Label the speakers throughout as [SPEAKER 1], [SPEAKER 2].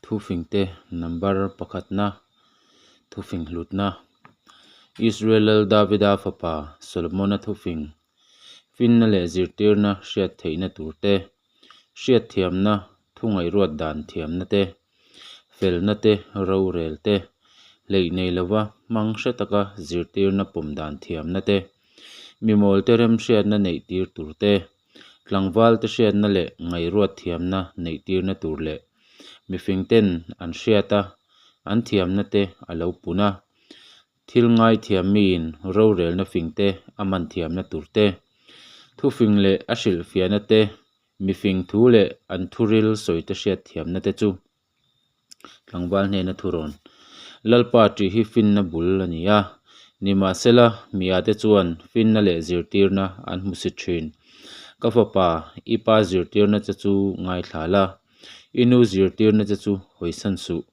[SPEAKER 1] Thufingte number pakhatna, Thufing hlutna. Israel Lal Davida fapa Solomona thufing, finna leh zirtirna hriat theihna tur te, hriatthiamna thu ngaihruat dan thiamna te, felna te, rorel te, hleih nei lova hmang hre taka zirtirna pawm dan thiamna te, mimawlte remhriatna neih tir tur te, tlangvalte hriatna leh ngaihruat thiamna neih tirna tur leh mifingten an hriata an thiamna te a lo pun a, thil ngaithiam miin rorelna fingte a man thiamna tur te, thufing leh a hrilhfiahna te, mifing thu leh an thuril sawite hriat thiamna te chu tlangval hnena thurawn. Lalpa tih hi finna bul a ni a, nimahsela miate chuan finna leh zirtirna an hmu si thin. Ka fapa, i pa zirtirna che chu ngaithla la, i nu zirtirna che chu hawisan suh.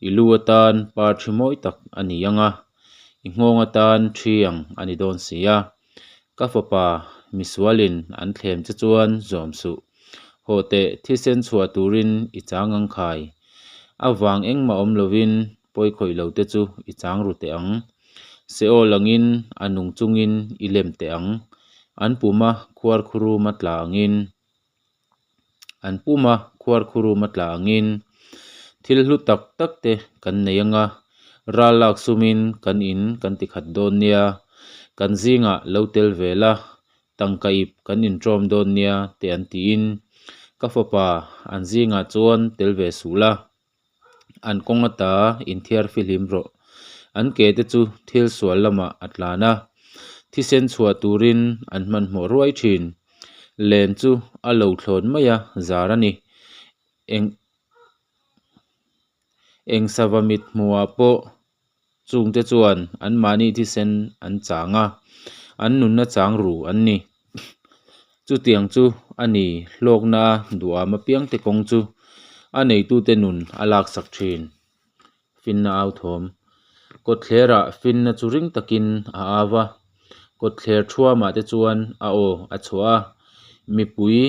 [SPEAKER 1] I lu atan par thi mawi tak a ni ang a, i nghawng atan thi ang a ni dawn si a. Ka fapa, misualin an thlem che chuan zawm suh. Haw teh, thisen chhuah turin i chang ang khai. A vang engmah awm lovin pawi khawih lo te chu i chang ru teh ang. Seol angin a nung chungin i lem teh ang. An puma khuarkhuruma tla angin. An puma khuarkhuruma tla angin thil hlu tak tak te kan nei anga, ral lak sumin kan in kan ti khat dawn nia, kan zingah lo tel ve la, tangka ip kan inṭawm dawn nia te an tiin ka fapa an zingah chuan tel ve suh la. An kawng ata inthiar fihlim rawh. An ke te chu thil sual lamah a tlan a, thisen chhuah turin an hmanhmawh ruai thin. Len chu a lo thlawn mai a, zar a ni. Eng eng sava mit hmuhah pawh Chungte chuan anmahni thisen an chang a, an nunna chang ru an ni. Chutiang chu a ni hlawkna duham apiangte kawng chu a neitute nun a laksak thin. Finna au thawm. Kawtthlerah finna chu ring takin a au a, kawtthler thuamah te chuan a aw a chhuah a, mipui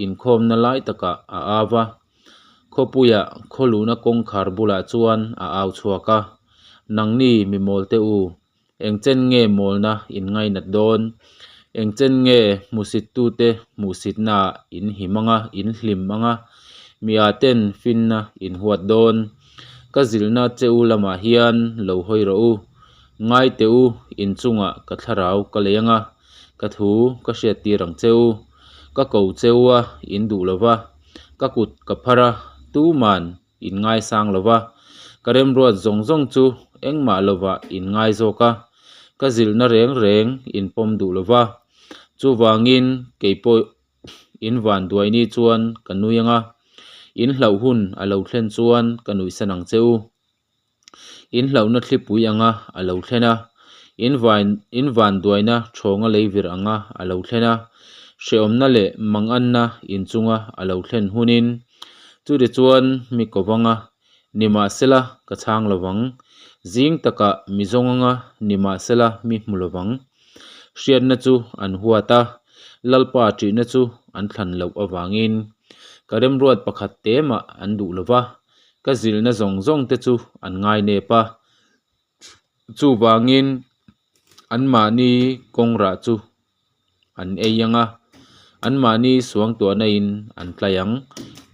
[SPEAKER 1] inkhawmna lai takah a au a. Khawpuia khawluhna kawngkhar bulah chuan a au chhuak a, Nangni mi mawlte u, eng chen nge mawlna in ngainat dawn? Eng chen nge hmusittute hmuhsitnaah in him anga, in hlim anga, mi ah ten finna in huat dawn? Ka zilhna che u lamah hian lo hawi rawh u, ngai teh u, in chungah ka thlarau ka lei anga, ka thu ka hriattir ang che u, ka ko che u a, in duh lo va. Ka kut ka phar a, tuman in ngaisang lo va, ka remruat zawng zawng chu engmah lovah in ngai zawk a, ka zilhna reng reng in pawm duh lo va. Chuvangin kei pawh in van duai ni chuan ka nui ang a, in hlauh hun a lo thlen chuan ka nuihsan ang che u. In hlauhna thlipui anga a lo thlen a, in vain in vanduaina thawnga leivir anga a lo thlen a, hrehawmna leh manganna inchunga a lo thlen hunin chutichuan mi ko vanga nimahsela ka chhang lovang, zing takah mi zawng anga nimahsela mi hmu lovang. Hriatna chu an huat a, Lalpa ṭihna chu an thlan loh avangin ka remruat pakhat te mah an duh lova. Ka zilhna zawng zawng te chu an ngai nep a, chuvangin anmahni kawngrah chu an ei ang a, anmahni suangtuahna in an tlai ang.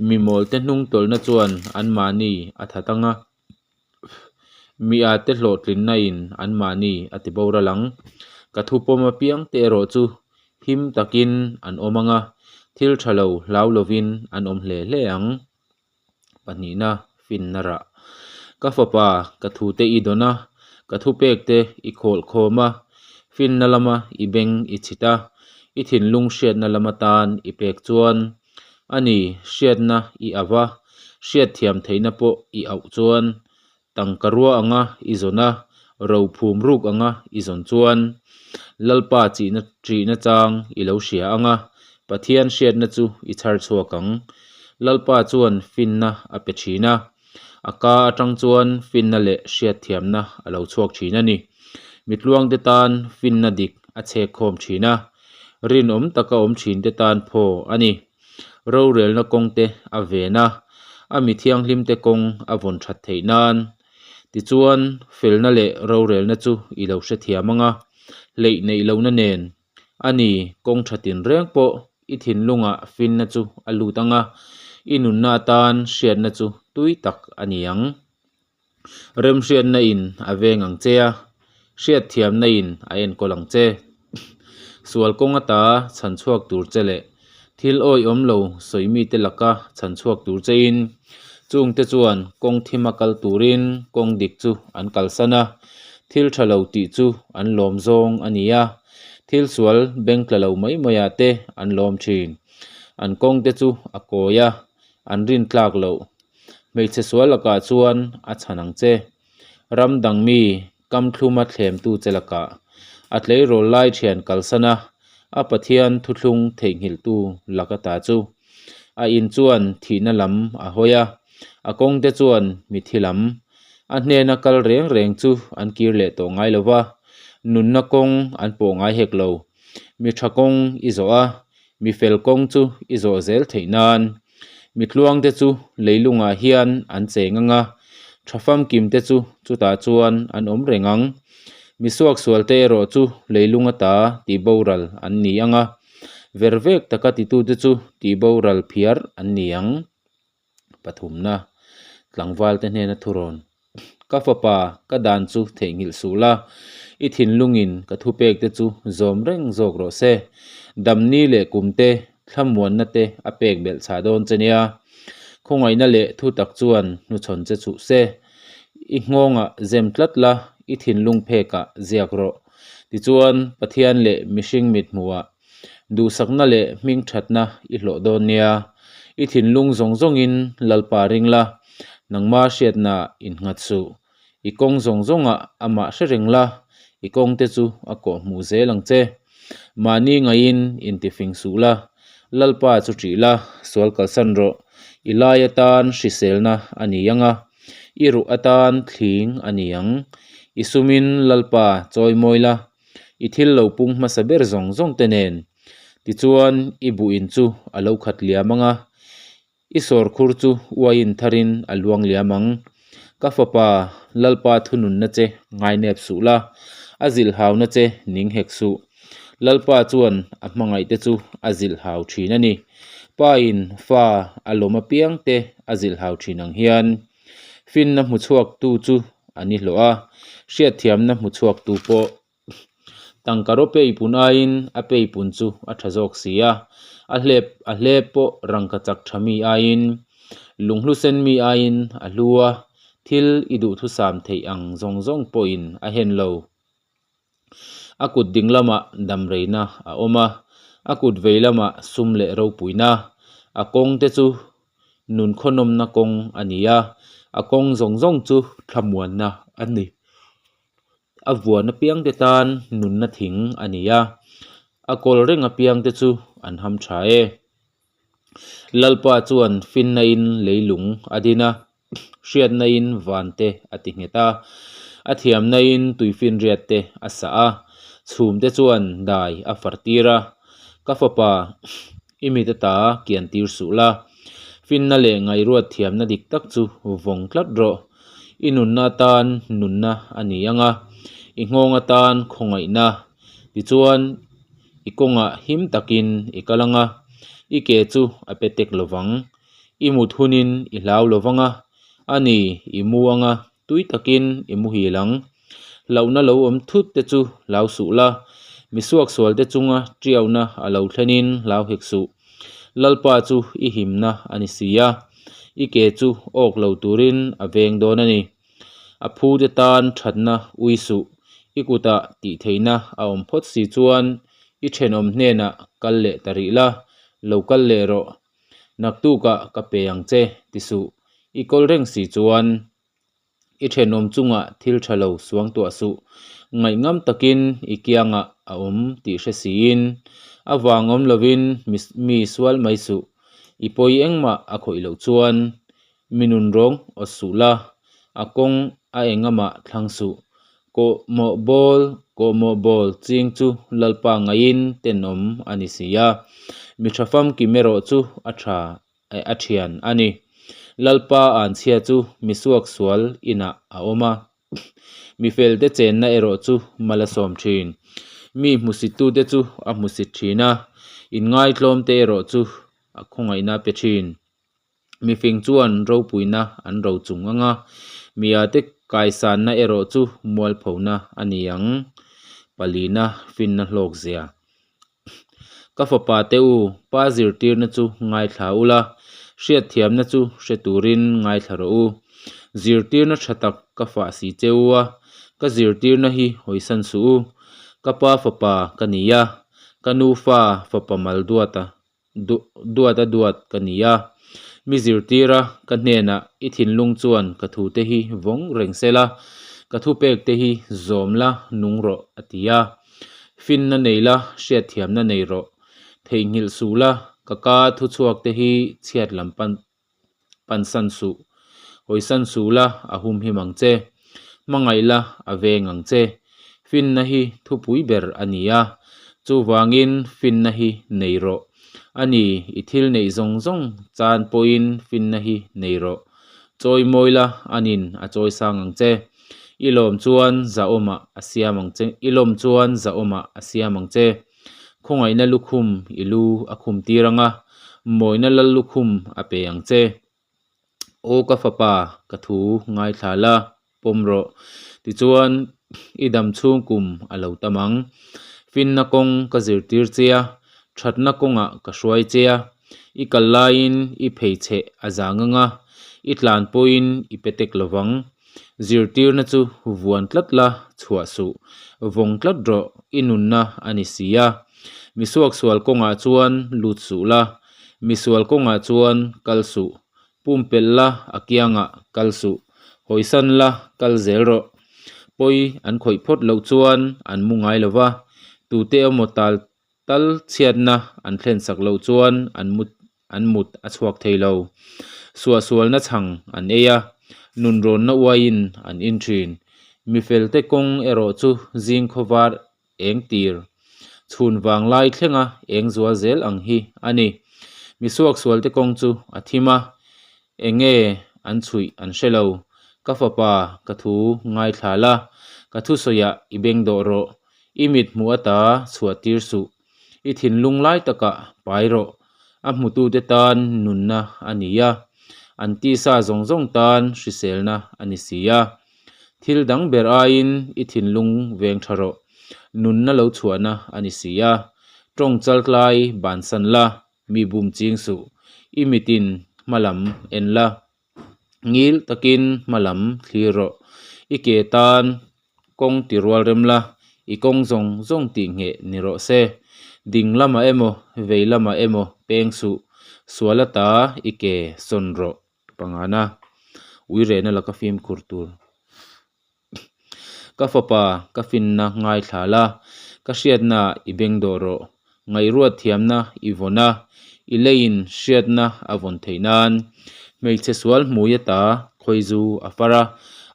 [SPEAKER 1] Mimawlte hnung tawlhna chuan anmahni a that ang a, mi ate hlawhtlinna in anmahni a ti boral ang. Ka thupawm apiang te erawh chu him takin an awm ang a, thil tha lo hlau lovin an awm hle hle ang. Pahnihna, finna rah. Ka fapa, ka thute i dawn a, ka thupekte i khawlh khawm a, finna lama i beng i chhit a, i thinlung hriatna lama tan i pek chuan, a ni, hriatna i auh a, hriatthiam theihna pawh i auh chuan, Tangka rua anga i zawn a, ro phum ruk anga i zawn chuan Lalpa chihna ṭihna chang i lo hria ang a, Pathian hriatna chu i chhar chhuak ang. Lalpa chuan finna a pe ṭhin a, a ka aṭang chuan finna leh hriatthiamna a lo chhuak ṭhin a ni. Mitluangte tan finna dik a chhek khawm ṭhin a, rinawm taka awm ṭhinte tan phaw a ni. Rorelna kawngte a ven a, A mi thianghlimte kawng a vawn that theih nan. Tichuan, felna leh rorelna chu i lo hrethiam ang a, hleih neih lohna nen a ni kawng tha tinreng pawh i thinlungah finna chu a lut ang a, i nunna atan hriatna chu tui tak a ni ang. Remhriatna in a veng ang che a, hriatthiamna in a enkawl ang che. Sual kawng ata chhan chhuak tur che leh thil awihawm lo sawi mite laka chhan chhuak tur chein chungte chuan kawng thima kal turin kawng dik chu an kalsan a, thil tha lo tih chu an lawm zawng a ni a, thil sual beng tla lo mai maiah te an lawm thin. An kawngte chu a kawi a, an rin tlak loh. Hmeichhe sual lakah chuan a chhan ang che. Ram dang mi kam thluma thlemtu che lakah a tleirawl lai thian kalsan a, a Pathian thuthlung theihnghilhtu lak ata chu. A in chuan thihna lam a hawi a, a kawngte chuan mithi lam. A hnena kal reng reng chu an kir leh tawh ngai lo va, nunna kawng an pawh ngai hek lo. Mi tha kawng i zawh a, mi fel kawng chu i zawh zel theih nan. Mi tluangte chu leilungah hian an cheng ang a, tha famkimte chu chutah chuan an awm reng ang. Mi suaksualte erawh chu leilung ata tihboral an ni ang a, vervek taka titute chu tihboral phiar an ni ang. Pathumna, Tlangvalte hnena thurawn. Ka fapa, ka dan chu theihnghilh suh la, i thinlungin ka thupekte chu zawm reng zawk rawh se. Damni leh kumte, thlamuanna te a pek belh chhah dawn che nia. Khawngaihna leh thutak chuan hnuchhawn che chhuh se. I nghawngah zem tlat la, i thinlung phekah ziak rawh. Tichuan, Pathian leh mihring mithmuhah Duhsakna leh hmingthatna i hlawh dawn nia. I thinlung zawng zawngin Lalpa ring la, nangma hriatna innghat suh. I kawng zawng zawngah amah hre reng la, i kawngte chu a kawh hmuh zel ang che. Mahni ngaihin intifing suh la, Lalpa chu ṭih la, sual kalsan rawh. I lai atan hriselna a ni ang a, i ruh atan thling a ni ang. I sumin Lalpa chawi mawi la, I thil lo pung hmasa ber zawng zawng te nen. Tichuan i buhin chu a lo khat liam ang a, i sawrkhur chu uaiin tharin a luang liam ang. Ka fapa, Lalpa thununna che ngainep suh la, a zilhhauna che ning hek suh. Lalpa chuan a hmangaihte chu a zilhhau thin a ni. Pain fa a lawm apiangte a zilhhau thin ang hian. Finna hmu chhuaktu chu a ni hlawh a, hriatthiamna hmu chhuaktu pawh tangka raw peipun aiin a peipun chu a tha zawk si a, a hlep a hlep pawh rangka chak tha mi aiin lunghlu sen mi aiin a hlu a, thil i duhthusam theih ang zawng zawng pawhin a hen lo. A kut ding lamah damreina a awm a, a kut vei lamah sum leh ropuina. A kawng te chu nun khawnawmna kawng a ni a, a kawng zawng zawng chu thlamuanna a ni. A vuan apiang te tan nunna thing a ni a, a kawl reng apiang te chu an ham tha e. Lalpa chuan finna in leilung a din a, hriatna in van te a ti nghet a, a thiamna in tuifinriat te a sah a, chhum te chuan dai a far tir a, Ka fapa, i mit ata kian tir suh la, finna leh ngaihruat thiamna dik tak chu vawng tlat rawh, i nunna atan nunna a ni ang a, i nghawng atan khawngaihna, tichuan i kawngah him takin i kal ang a, i ke chu a pe tek lo vang. I mut hunin i hlau lo vang a, a ni, i mu ang a, tui takin i muhil ang. Hlauhna lo awm thut te chu hlau suh la, mi suaksual te chunga tiauna a lo thlenin hlau hek suh. Lalpa chu i himna a ni si a, i ke chu awk lo turin a veng dawn a ni. A phu te tan thatna ui suh, i kutah tih theihna a awm phawt si chuan i thenawm hnenah kal leh ta rih la, lo kal leh rawh. Naktukah ka pe ang che ti suh, i kawl reng si chuan i thenawm chungah thil tha lo suang tuah suh, ngaihngam takin i kiangah a awm tih hre siin a vang awm lovin mi sual mai suh, i pawi engmah a khawih loh chuan Mi nun rawng aw suh la, a kawng a engamah thlang suh. Kawhmawh bawl, kawhmawh bawl ching chu Lalpa ngaiin tenawm a ni si a, mi tha famkim erawh chu a tha, a thian a ni. Lalpa anchhia chu mi suaksual inah a awm a, mi felte chenna erawh chu mal a sawm thin. Mi hmusittute chu a hmusit thin a, inngaitlawmte erawh chu a khawngaihna a pe thin. Mifing chuan ropuina an ro chung ang a, miate kaisanna erawh chu mualphona a ni ang. Palina finna hlawk zia. Ka fapa te u, pa zirtirna chu ngaithla ula, hriatthiamna chu hre turin ngaithla rawh u. Zirtirna tha tak ka fah si che u a, ka zirtirna hi hawisan suh u. Ka pa fapa ka ni a, ka nu fa fapa mal duata duat a duat ka ni a. Mi zirtira ka hnenah i thinlung chuan ka thute hi vawng reng se la, ka thupek te hi zawm la nung rawh a ti a. Finna nei la, hriatthiamna nei rawh. Theihnghilh suh la, ka ka thuchhuak te hi chhiat lam pan pansan suh. Hawisan suh la, a humhim ang che. Hmangaih la, a veng ang che. Finna hi thupui ber a ni a, chuvangin finna hi nei rawh. A ni, i thil neih zawng zawng chan pawhin finna hi nei rawh. Chawi mawi la, anin a chawi sang ang che. I lawm chuan zahawmah a siam ang che, i lawm chuan zahawmah a siam ang che. Khawngaihna lukhum i lu a khum tir ang a, mawina lal lukhum a pe ang che. Aw ka fapa, ka thu ngaithla la, pawm rawh. Tichuan, i dam chhung kum a lo tam ang. Finna kawng ka zirtir che a, thatna kawngah ka hruai che a. I kal laiin i pheichheh a zang ang a, i tlan pawhin i pe tek lo vang. Zirtirna chu vuan tlat la, chhuah suh. Vawng tlat rawh, i nunna a ni si a. Misuaksual kawngah chuan lut suh la, misual kawngah chuan kal suh. Pumpelh la, a kiangah kal suh. Hawisan la, kal zel rawh. Pawi an khawih phawt loh chuan an mu ngai lo va, tute emaw tal tal chhiatna an thlen sak loh chuan an mu an mut a chhuak thei lo. Suahsualna chhang an ei a, nunrawnna uaiin an in thin. Mi felte kawng erawh chu zing khawvar eng tir, chhun vang lai thlenga eng zual zel ang hi a ni. Mi suaksualte kawng chu a thim a, eng nge an chhuih an hre lo. Ka fapa, ka thu ngaithla la, ka thusawiah i beng dawh rawh, i mit hmuh ata chhuah tir suh. I thinlung lai takah pai rawh, a hmutute tan nunna a ni a, an tisa zawng zawng tan hriselna a ni si a. Thil dang ber aiin i thinlung veng tha rawh, nunna lo chhuahna a ni si a. Tawng chaltlai bansan la, mi bum ching suh, i mitin hmalam en la. Ngil takin hma lam thlir rawh. I ke tan kawng ti rual rem la, i kawng zawng zawng tih ngheh ni rawh se. Ding lamah emaw, vei lamah emaw peng suh, sual ata i ke sawn rawh. Pangana, ui rehna laka fimkhur tur. Ka fapa, ka finna ngaithla la, ka hriatna i beng dawh rawh. Ngaihruat thiamna i vawn a, i leiin hriatna a vawn theih nan. Hmeichhe sual hmui ata khawi zu a far a,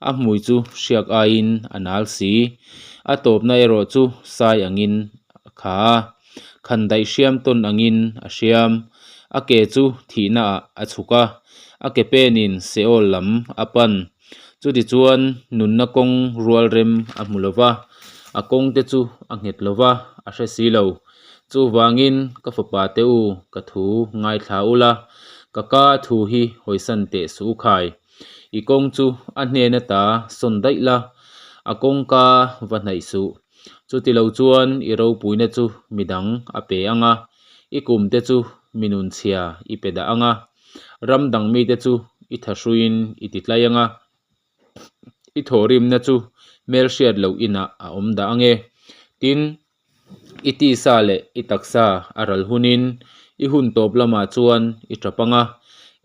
[SPEAKER 1] a hmui chu hriak aiin a nal si. A tawpna erawh chu sai angin a kha a, khandaih hriam tawn angin a hriam. A ke chu thihnaah a chhuk a, a ke penin Seol lam a pan. Chutichuan nunna kawng rual rem a hmu lo va, a kawngte chu a nghet lo va, a hre si lo. Chuvangin ka fapa te u, ka thu ngaithla ula, ka ka thu hi hawisan teh suh u khai. I kawng chu a hnen ata sawn daih la, a kawngka va hnaih suh. Chutilo chuan i ropuina chu midang a pe ang a, i kumte chu mi nunchhia i pe dah ang a. Ram dang mite chu i thahruiin i ti tlai ang a, i thawhrimna chu hmelhriat loh inah a awm dah ang e. Tin, i tisa leh i taksa a ral hunin i hun tawp lamah chuan i tap ang a,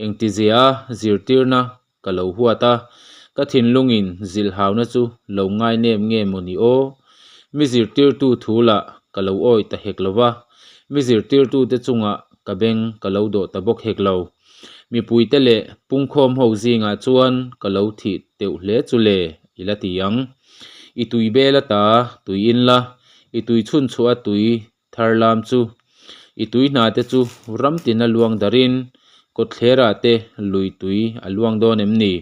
[SPEAKER 1] engtizia zirtirna ka lo huat a, ka thinlungin zilhhauna chu lo ngai nem nge maw ni aw? Mi zirtirtu thu lah ka lo awi ta hek lo va, mi zirtirtute chungah ka beng ka lo dawh ta bawk hek lo. Mipuite leh pungkhawm ho zingah chuan ka lo thih teuh hle chu le i la ti ang. I tui bel ata tui in la, i tui chhun chhuah a tui thar lam chu. I tui hna te chu ram tina luang darin Kawtthlerah te lui tui a luang dawn em ni?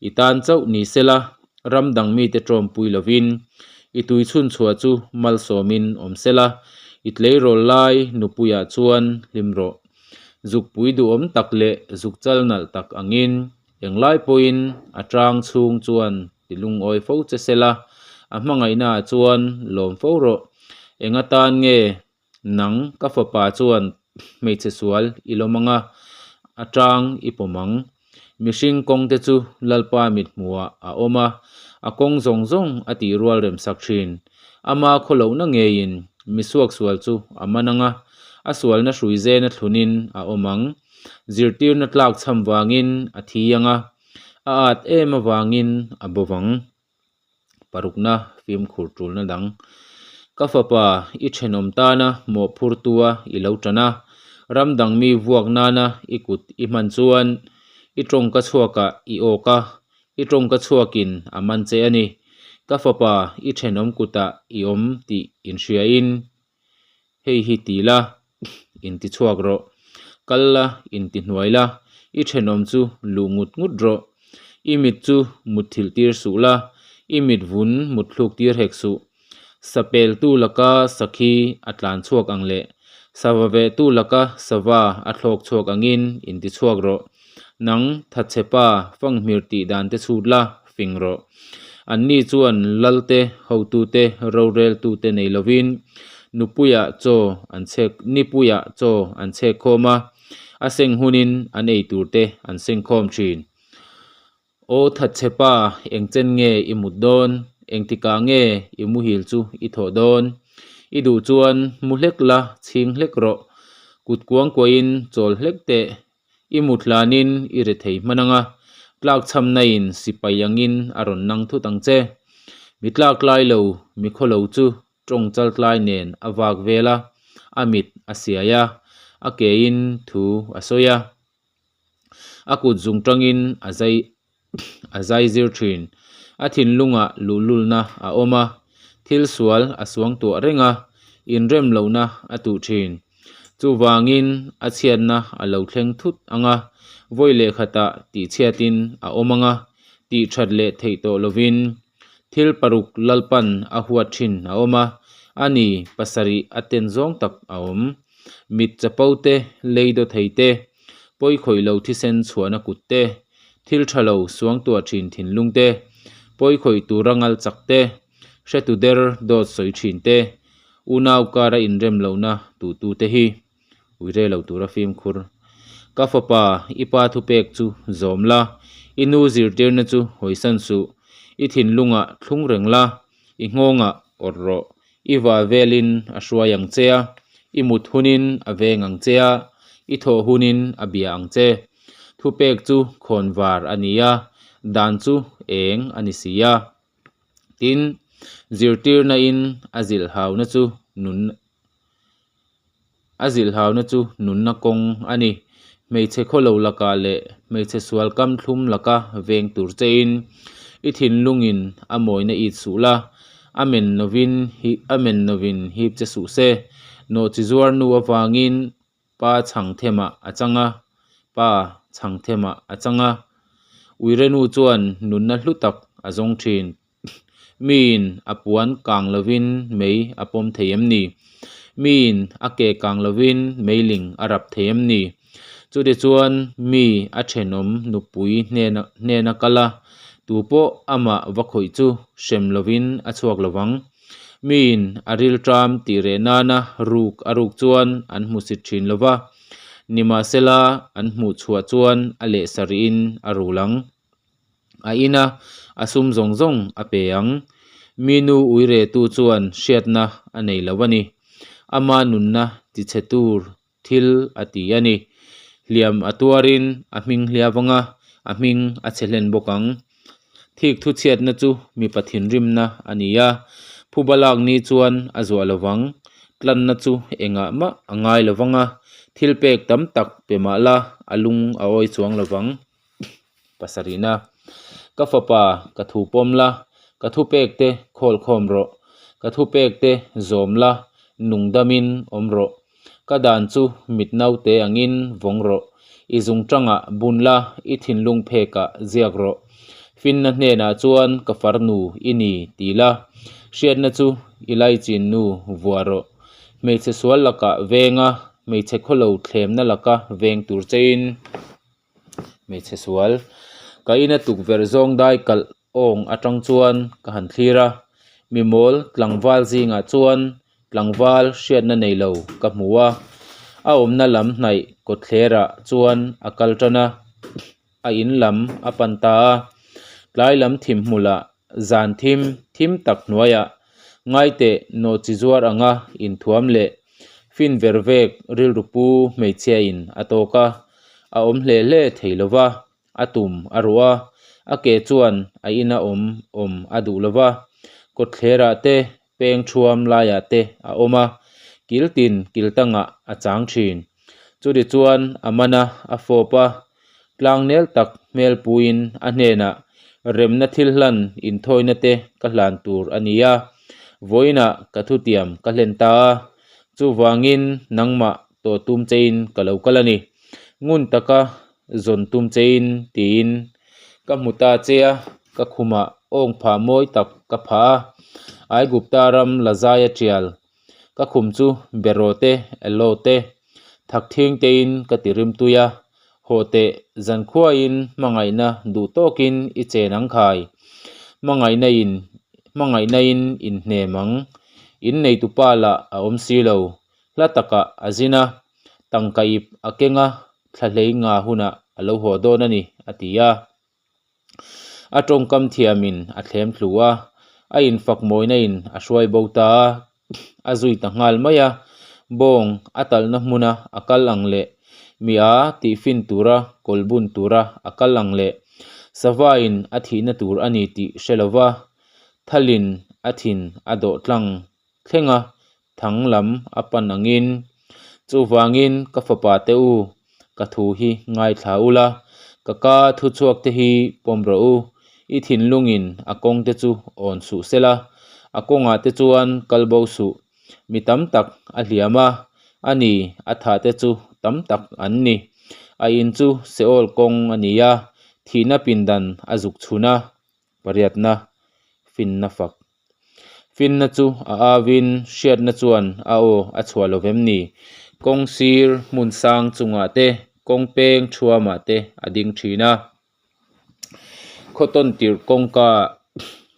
[SPEAKER 1] I tan chauh ni sela, ram dang mite ṭawmpui lovin i tui chhunchhuah chu malsawmin awm sela, i tleirawl lai nupuiah chuan hlim rawh. Zukpui duhawm tak leh zuk chal nalh tak angin englai pawhin a ṭang chhung chuan ti lungawi fo che sela, a hmangaihnaah chuan lawm fo rawh. Eng atan nge Nang ka fapa chuan hmeichhe sual i lawm ang a, a tang i pawm ang. Mihring kawng te chu Lalpa mithmuhah a awm a, a kawng zawng zawng a tih rual rem sak thin. Ama khawlohna ngeiin mi suaksual chu a man ang a, a sualna hrui zena thlunin a awm ang. Zirtirna tlak chham vangin a thi ang a, a at em avangin a bo vang. Parukna fimkhur tulna dang. Ka fapa, i thenawm tana mawhphurtua i lo tan a, ram dang mi vuak nana i kut i hman chuan i tawngka chhuakah i awk a, i tawngka chhuakin a man che a ni. Ka fapa, i thenawm kutah i awm tih inhriain hei hi ti la, inti chhuak rawh. Kal la, inti hnuai la, i thenawm chu luh ngut ngut rawh. I mit chu mutthilh tir suh la, i mit vun mutthluk tir hek suh. Sapeltu laka sakhi a tlan chhuak ang leh sava vehtu laka sava a thlawk chhuak angin inti chhuak rawh. Nang thatchhepa fanghmir tih dan te chhut la, fing rawh. Anni chuan lalte, hotute, roreltute nei lovin nupuiah chaw an chhek nipuiah chaw an chhek khawm a, a seng hunin an ei tur te an seng khawm thin. Aw thatchhepa, eng chen nge i mut dawn? Engtikah nge i muhil chu i thawh dawn? I duh chuan mu hlek la, chhing hlek rawh. Kut kuang kuahin chawl hlek teh. I mut hlanin i re thei hman ang a, tlakchhamnain sipai angin a rawn nang thut ang che. Mi tlak lai lo, mi khaw lo chu tawng chal tlai nen a vak vel a, a mit a siai a, a kein thu a sawi a, a kut zung tangin a zai a zai zir thin. A thinlungah luhlulna a awm a, thil sual a suang tuah reng a, inrem lohna a tuh thin. Chuvangin a chhiatna a lo thleng thut ang a, vawi leh khatah tihchhiatin a awm ang a, tih that leh theih tawh lovin thil paruk Lalpan a huat thin a awm a, a ni pasarih a ten zawng tak a awm. Mit chapo te, lei daw thei te, pawi khawih lo thisen chhuahna kut te, thil tha lo suangtuah thin thinlung te, pawi khawih tura ngal chak te, hretu der dawt sawi thin te, unau kara inrem lohna tuhtu te hi uire lo tura fimkhur. Ka fapa, i pa thupek chu zawm la, i nu zirtirna chu hawisan suh, i thinlungah thlung reng la, i nghawngah awrh rawh, I vah velin a hruai ang che a, i mut hunin a veng ang che a, i thawh hunin a bia ang che. Thupek chu khawn var a ni a, dan chu eng a ni si a. Tin, zirtirna in a zilhhauna chu nun A zilhhauna chu nunna kawng a ni. Hmeichhe khawlo lakah leh hmeichhe sual kam thlum laka veng tur chein i thinlungin a mawina it suh la, a men novin a men novin hip che suh se. Nawhchi zuar nu avangin pa chhang themah a chang a, pa chhang themah a chang a. Uirenu chuan nunna hlu tak a zawng thin. Miin a puan kang lovin mei a pawm thei em ni? Miin a ke kang lovin meiling a rap thei em ni? Chutichuan mi a thenawm nupui hnena hnena kal a, tu pawh amah va khawih chu hrem lovin a chhuak lo vang. Miin a rilṭam tih reh nana ruk a ruk chuan an hmusit ṭhin lo va, nimahsela an hmuh chhuah chuan a leh sarih-in a rul ang. A ina a sum zawng zawng a pe ang. Mi nu uiretu chuan hriatna a nei lo a ni. Ama nunna tichhe tur thil a ti a ni. Hliam a tuarin a hming hliau ang a, a hming a chhe hlen bawk ang. Thik thu chhiatna chu mipa thinrimna a ni a, phuba lak ni chuan a zuah lo vang. Tlanna chu engah mah a ngai lo vang a, thil pek tam tak pe mah la a lung a awi chuang lo vang. Pasarihna, Ka fapa, ka thu pawm la, ka thupek te khawl khawm rawh, ka thupek te zawm la, nung damin awm rawh. Ka dan chu mit naute angin vawng rawh. I zungṭangah bun la, i thinlung phekah ziak rawh. Finna hnenah chuan ka farnu i ni ti la, hriatna chu i laichin nu vuah rawh. Hmeichhe sual lakah venga, hmeichhe khawlo thlemna laka veng tur chein. Hmeichhe sual, ka ina tukverh zawng dai kalh awng atang chuan ka han thlir a, mimawl tlangval zingah chuan tlangval hriatna nei lo ka hmu a, a awmna lam hnaih kawtthlerah chuan a kal tan a, a in lam a pan ta a, tlai lam thim hmulah zan thim thim tak hnuaiah ngaiteh nawhchi zuar anga inthuam leh fin ver vek rilru pu hmeichhiain a tawk a, a awm hle hle thei lo va, a tum a ruh a, a ke chuan a ina awm awm a duh lo va, kawtthlerah te peng thuam laiah te a awm a, kil tin kil tangah a chang thin. Chutichuan chuan a man a, a fawp a, tlangnel tak hmel puiin a hnenah remna thil hlan inthawina te ka hlan tur a ni a, vawiinah ka thutiam ka hlen ta a, chuvangin nangmah tawh tum chein ka lo kal a ni. Ngun taka zawn tum chein tiin ka hmu ta che a, ka khumah awng phah mawi tak ka phah a, Aigupta ram la zai a tial. Ka khum chu beraw te, aloe te, thak thing tein ka ti rim tui a, hawh teh zankhuain hmangaihna duh tawkin i chen ang khai. Hmangaihna in hmangaihna in inhnem ang. In neitupa lah a awm si lo. Hla takah a zin a, tangka ip a keng a, thla hlei nga hunah a lo haw dawn a ni, a ti a. A tawngkam thiamin a thlem thlu a, a infak mawina in a hruai bo ta a, a zui ta nghal mai a. Bawng a talhna hmuna a kal ang leh mi a tihfin tura kawl bun tura a kal ang leh savain a thihna tur a ni tih hre lova thalin a thin a dawh tlang thleng a, thang lam a pan angin, Chuvangin ka fapa te u, ka thu hi ngaithla ula, ka ka thuchhuak te hi pawm rawh u, i thinlungin a kawng te chu awn suh sela, a kawngah te chuan kal bo suh, mi tam tak a hliam a, a ni, a thah te chu tam tak an ni. A in chu Seol kawng a ni a, thihna pindan a zuk chhun a, pariatna, finna fak. Finna chu a avin hriatna chuan a aw a chhuah lo vem ni? Kawng sir hmun sang chungah te, kawng peng thuamah te a ding thin a. Khaw tawn tirh kawngka,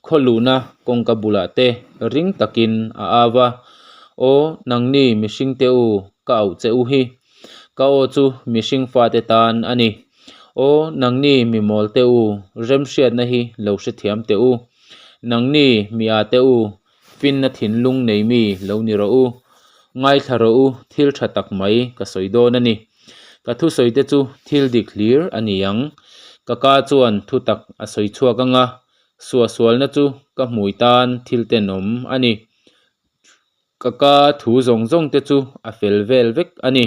[SPEAKER 1] khaw luhna kawngka bulah te ring takin a av a, Aw, nangni mihringte u, ka auh che u hi. Ka aw chu mihring fate tan a ni. Aw, nangni mi mawl te u, remhriatna hi lo hrethiam teh u. Nangni mi a te u, finna thinlung nei mi lo ni rawh u. Ngaithla rawh u, thil tha tak mai ka sawi dawn a ni. Ka thusawi te chu thil dik hlir a ni ang. Ka ka chuan thu tak a sawi chhuak ang a, suahsualna chu ka hmui tan thil tenawm a ni. Ka ka thu zawng zawng te chu a fel vel vek a ni.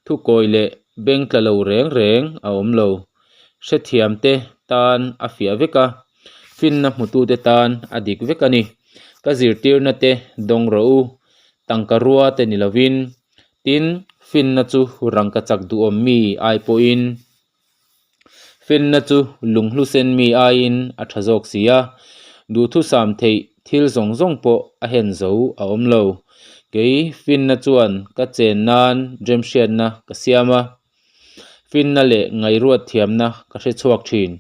[SPEAKER 1] Thukawi leh beng tla lo reng reng a awm lo. Hrethiam te tan a fiah vek a, finna hmutute tan a dik vek a ni. Ka zirtirna te dawng rawh u, tangka rua te ni lovin. Tin, finna chu rangka chak duhawm mi ai pawhin Finna chu lunghlu sen mi aiin a tha zawk si a, duhthusam theih thil zawng zawng pawh a hen zo a awm lo. Kei finna chuan ka chen nan remhriatna ka siam a, finna leh ngaihruat thiamna ka hre chhuak thin.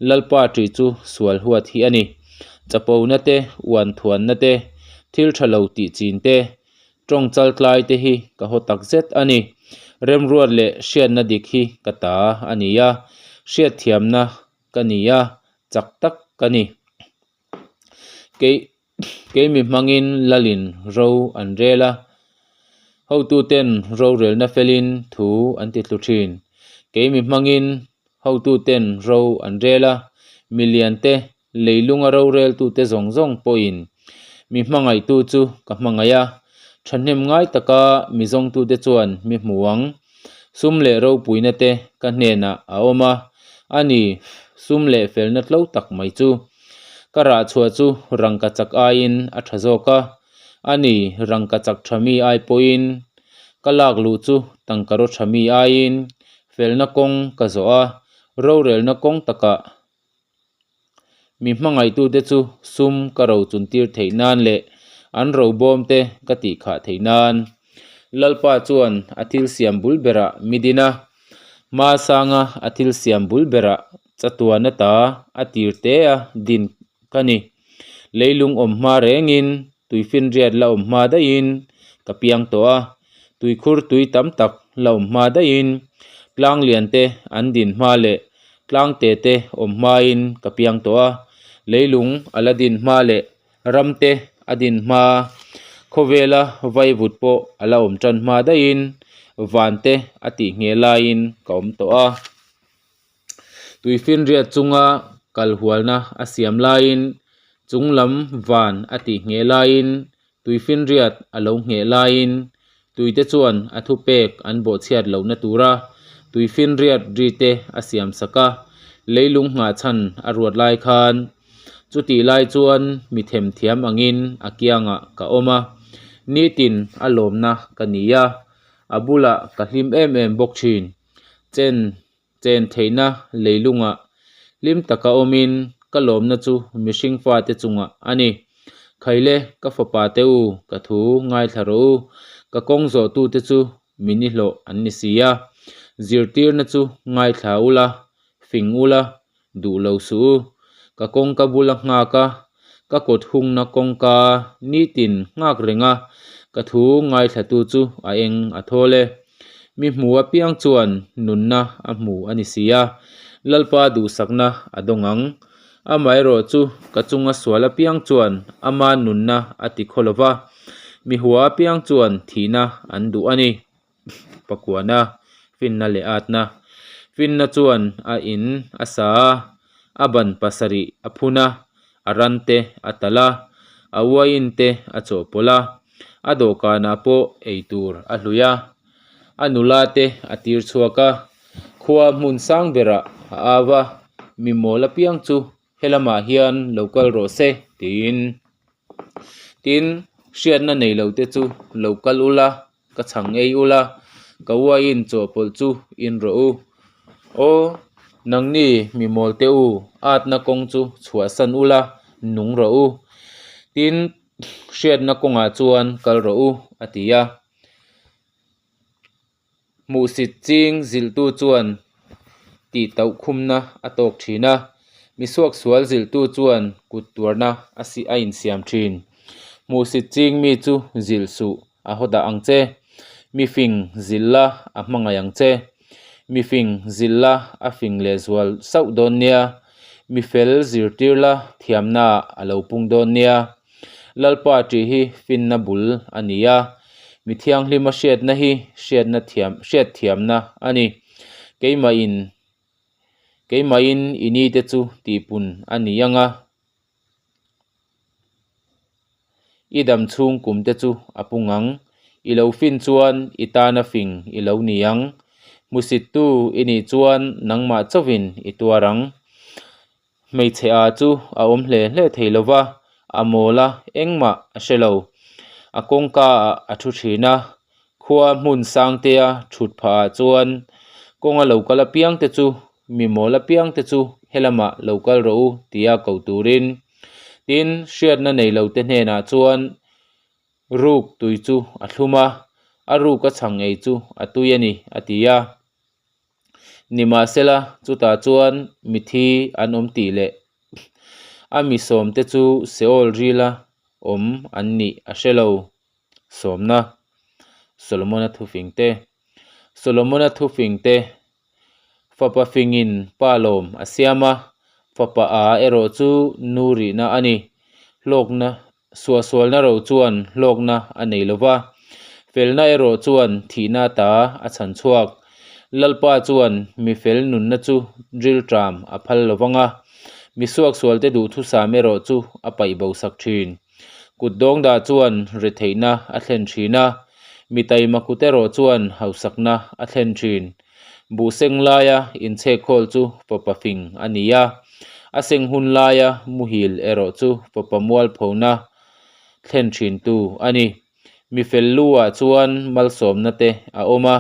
[SPEAKER 1] Lalpa ṭih chu sual huat hi a ni. Chapona te, uan thuanna te, thil tha lo tih chin te, Tawng chaltlai te hi ka haw tak zet a ni. Remruat leh hriatna dik hi ka ta a ni a, hriatthiamna ka ni a, chak tak ka ni. Kei keimi hmangin lalin ro an rel a, hotuten rorelna felin thu an ti tlu thin. Keimi hmangin hotuten ro an rel a, miliante Leilunga roreltute zawng zawng pawhin mi hmangaihtu chu ka hmangaih a, thahnem ngai taka mi zawngtute chuan mi hmu ang. Sum leh ropuina te ka hnenah a awm a, a ni, sum leh felna tlo tak mai chu. Ka rahchhuah chu rangkachak aiin a tha zawk a, a ni, rangkachak tha mi ai pawhin ka lak luh chu tangkaraw tha mi aiin. Felna kawng ka zawh a, rorelna kawng takah mi hmangaihtute chu sum ka rochuntir theih nan leh an robawmte ka tihkhah theih nan. Lalpa chuan a thil siam bul berah mi din a, hma sanga a thil siam bul berah chatuan ata a tir te a din ka ni. Leilung awm hma rengin tuifinriat la awm hma daihin ka piang tawh a, tuikhur tui tam tak la awm hma daihin tlang lian te an din hma leh tlang te te awm hmain ka piang tawh a, leilung a la din hma leh ram te a din hma, khawvela vaivut pawh a la awm tan hma daihin van te a tih ngheh laiin ka awm tawh a. Tuifinriat chunga kal hualna a siam laiin chung lam van a tih ngheh laiin tuifinriat a lo ngheh laiin tuite chuan a thupek an bawhchhiat lohna tura tuifinriat ri te a siam sak a, leilung nghah chhan a ruat lai khan chutih lai chuan mi themthiam angin a kiangah ka awm a, nitin a lawmna ka ni a, a bulah ka hlim em em bawk thin. Chen chen theihna leilungah hlim taka awmin ka lawmna chu mihring fate chungah a ni. Khaile, ka fapa te u, ka thu ngaithla rawh u, ka kawng zawhtute chu mi nihlawh an ni si a. Zirtirna chu ngaithla ula, fing ula, duh lo suh u. Ka kawngka bula nghak a, ka kawt hungna kawngka nitin nghak reng a, ka thu ngaithlatu chu a eng a thawl e. Mi hmu apiang chuan nunna a hmu a ni si a, Lalpa duhsakna a dawng ang. Amaherawhchu ka chunga sual apiang chuan ama nunna a ti khaw lo va, mi hua apiang chuan thihna an duh a ni. Pakuana, finna leh atna. Finna chuan a in a sa a, a ban pasarih a phun a, a ran te a talh a, a uaiin te a chawhpawlh a, a dawhkanah pawh ei tur a hlui a, a nula te a tir chhuak a, khua hmun sang berah a au a, mi mawl apiang chu helamah hian lo kal rawh se tiin. Tin, hriatna nei lo te chu lo kal ula, ka chhang ei ula, ka uaiin chawhpawlh chu in rawh u. Aw, nangni mi mawl te u, atna kawng chu chhuahsan ula, nung rawh u. Tin, hriatna kawngah chuan kal rawh u, a ti a. Hmuhsit ching zilhtu chuan tih tauh khumna a tawk thin a, misuaksual zilhtu chuan kut tuarna a si a insiam thin. Hmuhsit ching mi chu zilh suh a haw dah ang che, mi fing zilh la a hmangaih ang che, mi fing zilh la a fing lehzual sauh dawn nia, mi fel zirtir la thiamna a lo pung dawn nia. Lalpa tih hi finna bul a ni a, mi thianghlima hriatna hi hriatna thiam hriatthiamna a ni. Keimahin keimahin i nite chu tihpun a ni ang a, i dam chhung kumte chu a pung ang. I lo fin chuan i tana fing i lo ni ang. Hmusittu i nih chuan nangmah chauhin i tuar ang. Hmeichhe a chu a awm hle hle thei lo va, a mawl a, engmah a hre lo. A kawngka ah a thu thin a, khua hmun sangtea thut phah ah chuan kawnga lo kal apiang te chu mi mawl apiang te chu helamah lo kal rawh u tia ko turin. Tin, hriatna nei lo te hnenah chuan ruk tui chu a thlum a, a ruk a chhang ei chu a tui a ni a ti a. Nimahsela, chutah chuan mithi an awm tih leh a mi sawmte chu Seol rila awm an nih a hre lo. Sawmna, Solomona thufingte Solomona thufingte Fapa fingin pa lawm a siam a, fapa a erawh chu nu rihna a ni. Hlawkna Suahsualna ro chuan hlawkna a nei lo va, felna erawh chuan thihna ta a chhan chhuak. Lalpa chuan mi fel nunna chu rilṭam a phal lo vang a, mi suaksualte duhthusam erawh chu a paih bo sak ṭhin. Kut dawngdah chuan retheihna a thlen ṭhin a, mi taima kut erawh chuan hausakna a thlen ṭhin. Buh seng laia inchhekhawl chu fapa fing a ni a, a seng hun laia muhil erawh chu fapa mualphona thlen thintu a ni. Mi fel lu-ah chuan malsawmna te a awm a,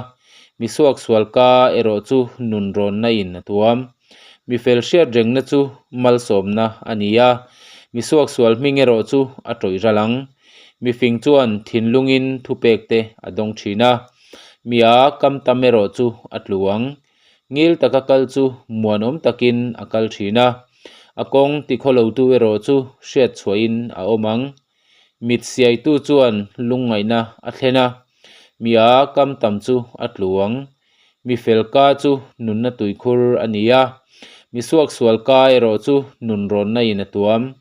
[SPEAKER 1] Mi suaksual ka erawh chu nunrawnna in a tuam. Mi fel hriat rengna chu malsawmna a ni a, mi suaksual hming erawh chu a tawih ral ang. Mi fing chuan thinlungin thupekte a dawng thin a, mi a kam tam erawh chu a tlu ang. Ngil taka kal chu muanawm takin a kal thin a, a kawng tikhawlotu erawh chu hriat chhuahin a awm ang. Mit siaitu chuan lungngaihna a thlen a, mi a kam tam chu a tlu ang. Mi fel ka chu nunna tuikhur a ni a, mi suaksual ka erawh chu nunrawnna in a tuam.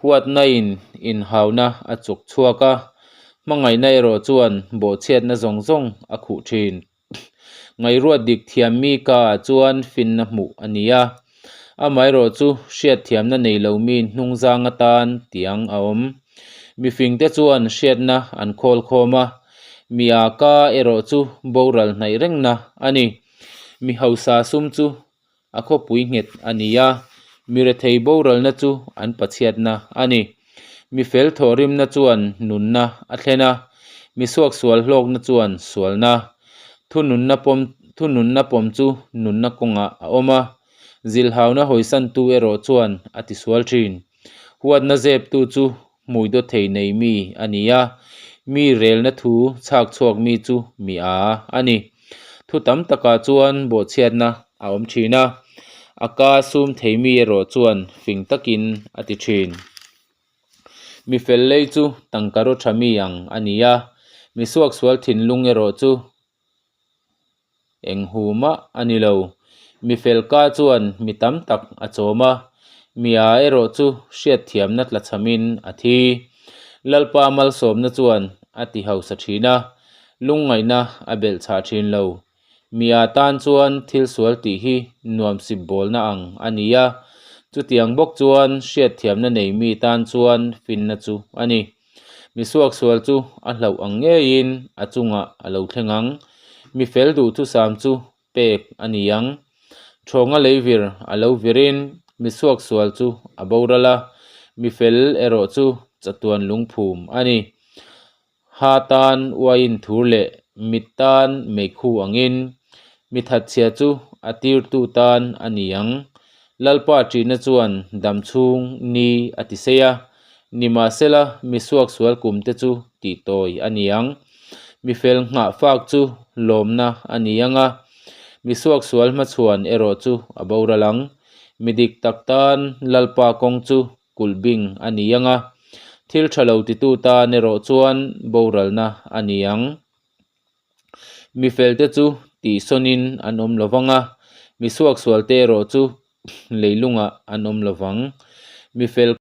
[SPEAKER 1] Huatna in inhauna a chuk chhuak a, hmangaihna erawh chuan bawhchhiatna zawng zawng a khuh thin. Ngaihruat dik thiam mi ka ah chuan finna hmuh a ni a, amaherawh chu hriatthiamna nei lo mi hnungzang atan tiang a awm. Mifingte chuan hriatna an khawl khawm a, mi a ka erawh chu boral hnaih rengna a ni. Mi hausa sum chu A khawpui nghet a ni a, mi rethei boralna chu an pachhiatna a ni. Mi fel thawhrimna chuan nunna a thlen a, mi suaksual hlawkna chuan sualna. Thununna pawm Thununna pawm chu nunna kawngah a awm a, zilhauna hawisantu erawh chuan a tisual thin. Huatna zeptu chu hmui dawt thei nei mi a ni a, mi relna thu chhak chhuak mi chu mi a a ni. Thu tam takah chuan bawhchhiatna a awm thin a, a ka sum thei mi erawh chuan fing takin a ti thin. Mi fel lei chu tangka raw tha mi ang a ni a, mi suaksual thinlung erawh chu Eng hu mah a ni lo. Mi fel ka chuan mi tam tak a chawm a, mi a erawh chu hriatthiamna tlachhamin a thi. Lalpa malsawmna chuan a ti hausa thin a, lungngaihna a belh chhah thin lo. Mi a tan chuan thil sual tih hi nuamsip bawlna ang a ni a, chutiang bawk chuan hriatthiamna nei mi tan chuan finna chu a ni. Mi suaksual chu a hlauh ang ngeiin a chungah a lo thleng ang. Mi fel duhthusam chu pek a ni ang. Thawnga leivir a lo virin mi suaksual chu a boral a, mi fel erawh chu chatuan lungphum a ni. Ha tan uaiin thur leh mit tan meikhu angin mi thatchhia chu a tirtu tan a ni ang. Lalpa ṭihna chuan dam chhung ni a ti sei a, nimahsela mi suaksual kumte chu tihtawi a ni ang. Mi fel nghah fak chu lawmna a ni ang a, mi suaksual hmachhuan erawh chu a boral ang. Mi dik tak tan Lalpa kawng chu kulh bing a ni ang a, thil ṭha lo titu tan erawh chuan boralna a ni ang. Mi felte chu tihsawnin an awm lo vang a, mi suaksualte erawh chu leilungah an awm lo vang. Mi fel.